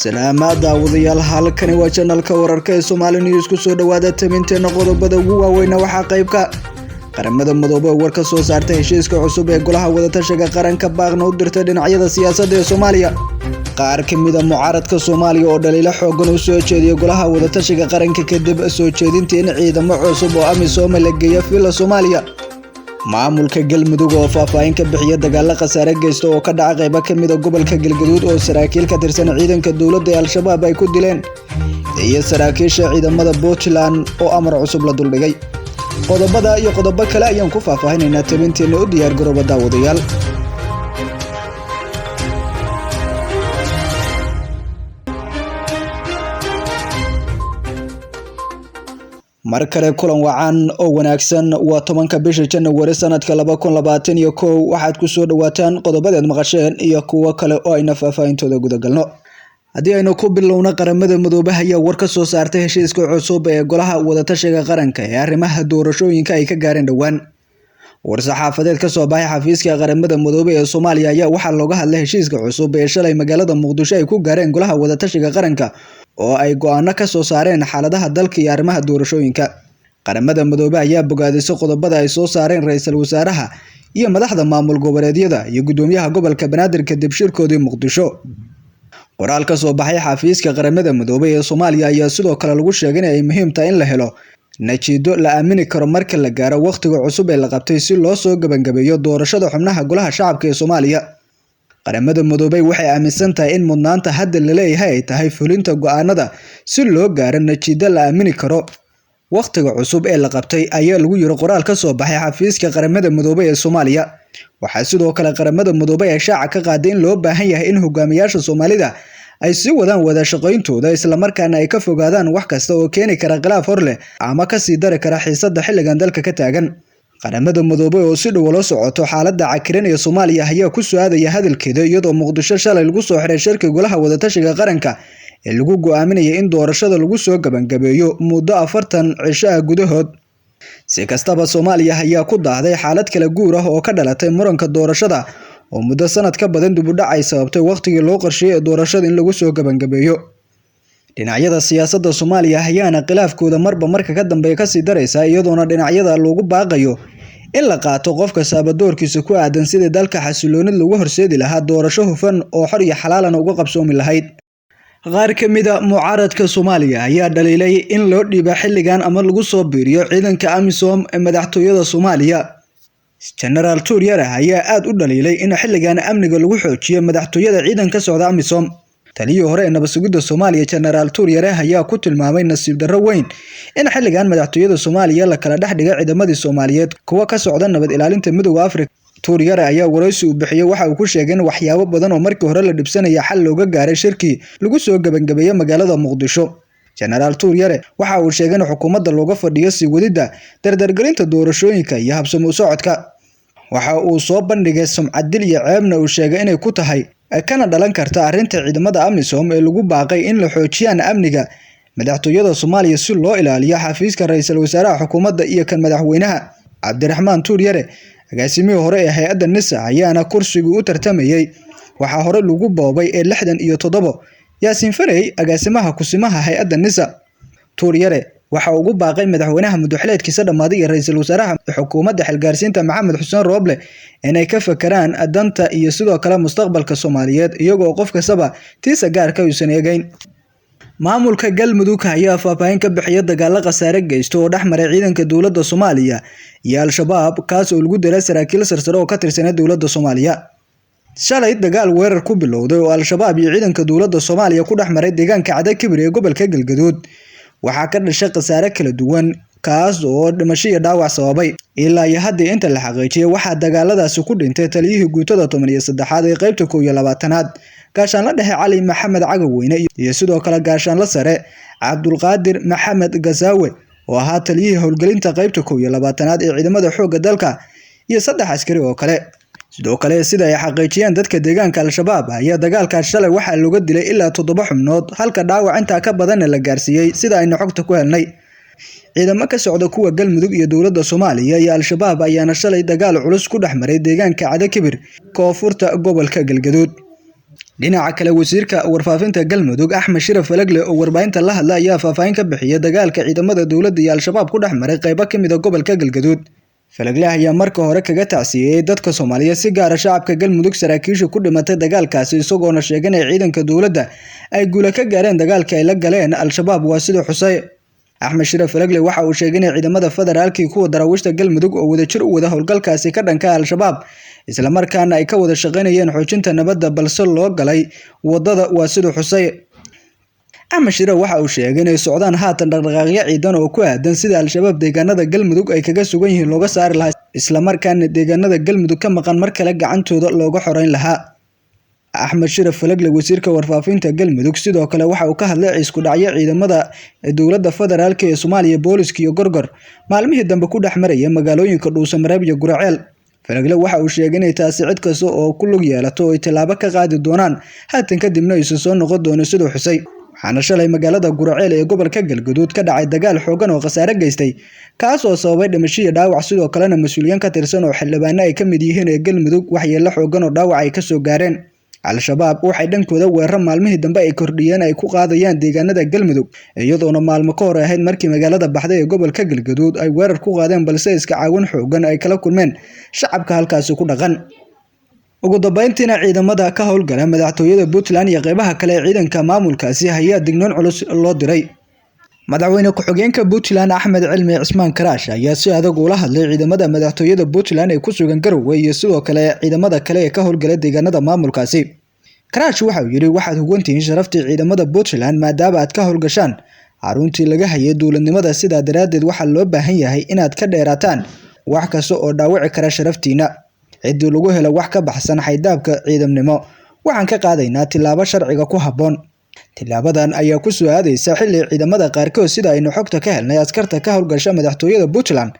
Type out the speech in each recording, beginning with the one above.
Salaamaad daawadayaal, halkani waa janalka wararka ee Soomaali News. Ku soo dhawaada taminteena qodobada ugu waaweyna waxaa qaybka Qaramada Midoobay war ka soo saartay heshiiska cusub ee golaha wadatashiga qaranka, baaqna u dirtay dhinacyada siyaasadda ee Soomaaliya. Qaar ka mid a mucaaradka Soomaaliya oo dhaliilo xoogan u soo jeediyay golaha wadatashiga qaranka kadib soo jeedinta in ciidamo cusub oo AMISOM la geeyo Villa Soomaaliya. Maamulka Galmudug oo faahfaahin ka bixiya dagaalo khasaare geysta oo ka dhaca qaybo ka mid a gobolka Galgaduud oo saraakiil ka tirsan ciidanka dowladda ee Al-Shabaab ay ku dileen, iyo saraakiisha ciidamada Puntland oo amar cusub la duldhigay. Qodobada iyo qodobo kale ayaan ku faahfaahinaynaa tabinteena. U diyaar garooba daawadayaal. Mar kale kulan wacan oo wanaagsan, waa 10-ka bisha Janawari sanadka 2021. Waxaad ku soo dhawaataan qodobadeed maqasheen iyo kuwo kale oo ayna faahfaahintooda gudagalno. Haddii aynu ku bilowno, Qaramada Midoobay ayaa war ka soo saartay heshiiska cusub ee golaha wadatashiga qaranka ee arrimaha doorashooyinka ay ka gaareen dhowaan. War-saxaafadeed ka soo baxay xafiiska Qaramada Midoobay ee Soomaaliya ayaa waxaa looga hadlay heshiiska cusub ee shalay magaalada Muqdisho ay ku gaareen golaha wadatashiga qaranka oo ay go'aano ka soo saareen xaaladaha dalka iyo arrimaha doorashooyinka. Qaramada Midoobay ayaa bogaadisay qodobada ay soo saareen ra'iisul wasaaraha iyo madaxda maamul goboleedyada iyo gudoomiyaha gobolka Banaadir kadib shirkoodii Muqdisho. Qoraal ka soo baxay xafiiska Qaramada Midoobay ee Soomaaliya ayaa sidoo kale lagu sheegay in ay muhiim tahay in la helo natiijo la aamini karo marka la gaaro waqtiga cusub ee la qabtay si loo soo gabagabeeyo doorashada xubnaha golaha shacabka ee Soomaaliya. Qaramada Midoobay waxay aaminsan tahay in mudnaanta hadda la leeyahay ay tahay fulinta go'aanada si loo gaaro natiijo la aamini karo waqtiga cusub ee la qabtay, ayaa lagu yiri qoraal ka soo baxay xafiiska Qaramada Midoobay ee Soomaaliya. Waxaa sidoo kale Qaramada Midoobay ay shaaca ka qaaday in loo baahan yahay in hogaamiyaasha Soomaalida ay sii wadaan wada shaqayntooda, islamarkaana ay ka fogaadaan wax kasta oo keeni kara khilaaf hor leh ama ka sii dari kara xiisadda xilligan dalka ka taagan. Qaramada Midoobay oo si dhow ula socoto xaaladda cakiran ee Soomaaliya ayaa ku soo-aadaya hadalkeeda iyadoo Muqdisho shalay lagu soo xiray shirka golaha wadatashiga qaranka ee lagu go'aaminayay in doorashada lagu soo gabagabeeyo muddo 40 cisho ah gudahood. Si kastaba, Soomaaliya ayaa ku daahday xaalad kala guur ah oo ka dhalatay muranka doorashada oo muddo sanad ka badan dib u dhac ay sababtay waqtigii loo qorsheeyay ee doorashada in lagu soo gabagabeeyo. Dhinacyada siyaasadda Soomaaliya ayaana khilaafkooda marba marka ka dambeeya kasii daraysa, iyadoona dhinacyada loogu baaqayo in la qaato qof kastaaba doorkiisa ku aadan sidii dalka xasiloonid lagu horseedi lahaa, doorasho hufan oo xor iyo xalaalana uga qabsoomi lahayd. Qaar ka mid a mucaaradka Soomaaliya ayaa dhaliilay in loo dhiibo xilligan ama lagu soo biiriyo ciidanka AMISOM ee madaxtooyada Soomaaliya. Generaal Tuuryare ayaa aad u dhaliilay in xilligan amniga lagu xoojiyo madaxtooyada ciidanka socda AMISOM. Taliyihii hore ee nabad sugidda Soomaaliya Generaal Tuuryare ayaa ku tilmaamay nasiib darro weyn in xilligan madaxtooyada Soomaaliya la kala dhex dhigay ciidamadii Soomaaliyeed kuwa ka socda nabad ilaalinta Midowga Afrika. Tuuryare ayaa wareysi uu bixiyay waxa uu ku sheegay in waxyaabo badan oo markii hore la dhibsanaya xal looga gaaray shirkii lagu soo gabagabeeyay magaalada Muqdisho. Generaal Tuuryare waxa uu sheegay in xukuumadda looga fadhiyo sii wadida dardargelinta doorashooyinka iyo habsami u socodka. Waxa uu soo bandhigay sumcad dil iyo ceebna uu sheegay inay ku tahay kana dhalan karta arrinta ciidamada AMISOM ee lagu baaqay in la xoojiyaan amniga madaxtooyada Soomaaliya si loo ilaaliyo xafiiska ra'iisul wasaaraha xukuumadda iyo kan madaxweynaha. Cabdiraxmaan Tuuryare, agaasimihii hore ee hay'adda NISA, ayaana kursigii u tartamayay waxaa hore lagu boobay ee 67 Yaasiin Farey, agaasimaha kusimaha hay'adda NISA. Tuuryare waxa uu ugu baaqay madaxweynaha muddo-xileedkiisa dhammaaday iyo ra'iisul wasaaraha xukuumadda xilgaarsiinta Maxamed Xuseen Rooble inay ka fakaraan danta iyo sidoo kale mustaqbalka Soomaaliyeed, iyagoo qof kastaba tiisa gaarka uusan eegayn. Maamulka Galmudug ayaa faahfaahin ka bixiyay dagaalo khasaare geysta oo dhex maray ciidanka dowladda Soomaaliya iyo Al-Shabaab, kaas oo lagu dilay saraakiil sarsare oo ka tirsanaa dowladda Soomaaliya. Shalay dagaal weerar ku bilowday oo Al-Shabaab iyo ciidanka dowladda Soomaaliya ku dhex maray deegaanka Cadakibir ee gobolka Galgaduud waxaa ka dhashay khasaare kala duwan, kaas oo dhimasho iyo dhaawac sababay. Ilaa iyo hadda inta la xaqiijiyay waxaa dagaaladaasi ku dhintay taliyihii guutada 13aad ee qaybta 21aad gaashaanle dhexe Cali Maxamed Cagaweyne iyo sidoo kale gaashaanle sare Cabdulqaadir Maxamed Gasaawe oo ahaa taliyihii howlgelinta qaybta 21aad ee ciidamada xoogga dalka iyo 3 askari oo kale. Sidoo kale, sida ay xaqiijiyeen dadka deegaanka, Al-Shabaab ayaa dagaalkaas shalay waxaa looga dilay ilaa 7 xubnood, halka dhaawac intaa ka badanna la gaarsiiyey sida aynu xogta ku helnay. Ciidamo ka socda kuwa Galmudug iyo dowladda Soomaaliya iyo Al-Shabaab ayaana shalay dagaal culus ku dhex maray deegaanka Cadakibir, koonfurta gobolka Galgaduud. Dhinaca kale, wasiirka warfaafinta Galmudug Axmed Shire Falagle oo warbaahinta la hadlay ayaa faahfaahin ka bixiyay dagaalka ciidamada dowladda iyo Al-Shabaab ku dhex maray qaybo ka mid ah gobolka Galgaduud. Falagle ayaa marka hore kaga tacsiyeeyay dadka Soomaaliyeed, si gaar ah shacabka Galmudug, saraakiisha ku dhimatay dagaalkaasi, isagoona sheegay in ciidanka dowladda ay guulo ka gaareen dagaalka ay la galeen Al-Shabaab. Waa siduu xusay. Axmed Shire Falagle waxa uu sheegay in ciidamada federaalka iyo kuwa daraawiishta Galmudug oo wadajir u wada howlgalkaasi ka dhanka ah Al-Shabaab, isla markaana ay ka wada shaqeynayeen xoojinta nabadda, balse loo galay wadada. Waa siduu xusay. Axmed Shire waxa uu sheegay inay socdaan haatan dhaqdhaqaaqyo ciidan oo ku aadan sida Al-Shabaab deegaanada Galmudug ay kaga sugan yihiin looga saari lahaa, isla markaana deegaanada Galmudug ka maqan mar kale gacantooda looga xoreyn lahaa. Axmed Shire Falagle, wasiirka warfaafinta Galmudug, sidoo kale waxa uu ka hadlay isku dhacyo ciidamada dowladda federaalka ee Soomaaliya, booliska iyo Gorgor maalmihii dambe ku dhex maraya magaalooyinka Dhuusamareeb iyo Guraceel. Falagle waxa uu sheegay inay taasi cid kasta oo ku lug yeelato ay tallaabo ka qaadi doonaan, haatan kadibna aysan soo noqon doonin siduu xusay. Waxaana shalay magaalada Guraceel ee gobolka Galgaduud ka dhacay dagaal xoogan oo khasaare geystay, kaas oo sababay dhimasho iyo dhaawac, sidoo kalena mas-uuliyiin ka tirsan oo xildhibaano ay ka mid yihiin ee Galmudug waxyeello xoogan oo dhaawac ay kasoo gaareen. Al-Shabaab waxay dhankooda weerar maalmihii dambe ay kordhiyeen ay ku qaadayaan deegaanada Galmudug, iyadoona maalmo ka hor ahayd markii magaalada baxday ee gobolka Galgaduud ay weerar ku qaadeen, balse iska caawin xoogan ay kala kulmeen shacabka halkaasi ku dhaqan. Ugu dambeyntiina, ciidamada ka howlgala madaxtooyada Puntland iyo qeybaha kale ee ciidanka maamulkaasi ayaa dignoon culus loo diray. Madaxweyne ku-xigeenka Puntland Axmed Cilmi Cismaan Karaash ayaa si adag ula hadlay ciidamada madaxtooyada Puntland ee ku sugan Garowe iyo sidoo kale ciidamada kale ee ka howlgala deegaanada maamulkaasi. Karaash waxa uu yidhi: waxaad hugantihiin sharaftii ciidamada Puntland maadaama aad ka howlgashaan xaruntii laga hayay dowladnimada, sidaa daraaddeed waxaa loo baahan yahay inaad ka dheeraataan wax kasta oo dhaawici kara sharaftiina. Ciddii lagu helo wax ka baxsan xaydaabka ciidamnimo waxaan ka qaadaynaa tillaabo sharciga ku habboon. Tillaabadan ayaa ku soo aadaysa xilli ciidamada qaarkood, sida aynu xogta ka helnay askarta ka howlgasha madaxtooyada Puntland,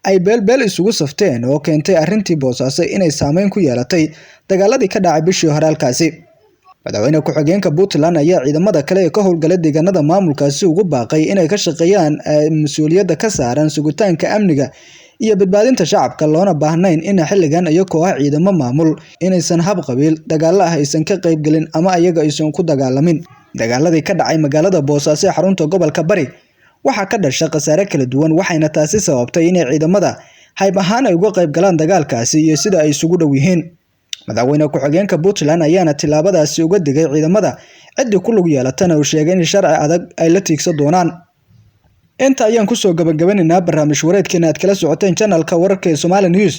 ay beelbeel isugu safteen oo keentay arrintii Boosaaso inay saameyn ku yeelatay dagaaladii ka dhacay bishii hore halkaasi. Madaxweyne ku-xigeenka Puntland ayaa ciidamada kale ee ka howlgala deegaanada maamulkaasi ugu baaqay inay ka shaqeeyaan mas-uuliyadda ka saaran sugitaanka amniga iyo badbaadinta shacabka, loona baahnayn in xilligan iyagoo ah ciidamo maamul inaysan hab qabiil dagaalo ah aysan ka qaybgelin ama ayaga aysan ku dagaalamin. Dagaaladii ka dhacay magaalada Boosaaso ee xarunta gobolka Bari waxaa ka dhashay khasaare kala duwan, waxayna taasi sababtay inay ciidamada hayb ahaan ay uga qayb galaan dagaalkaasi iyo sida ay isugu dhow yihiin. Madaxweyne ku-xigeenka Puntland ayaana tillaabadaasi uga digay ciidamada, ciddii ku lug yeelatana uu sheegay in sharci adag ay la tiigsan doonaan. Inta ayaan kusoo gabagabanaynaa barnaamij wareedkeena aad kala socoteen channelka wararka ee Somali News.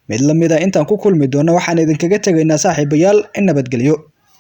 Mid la mid ah intaan ku kulmi doono waxaan idinkaga tegaynaa saaxiibayaal in nabadgelyo.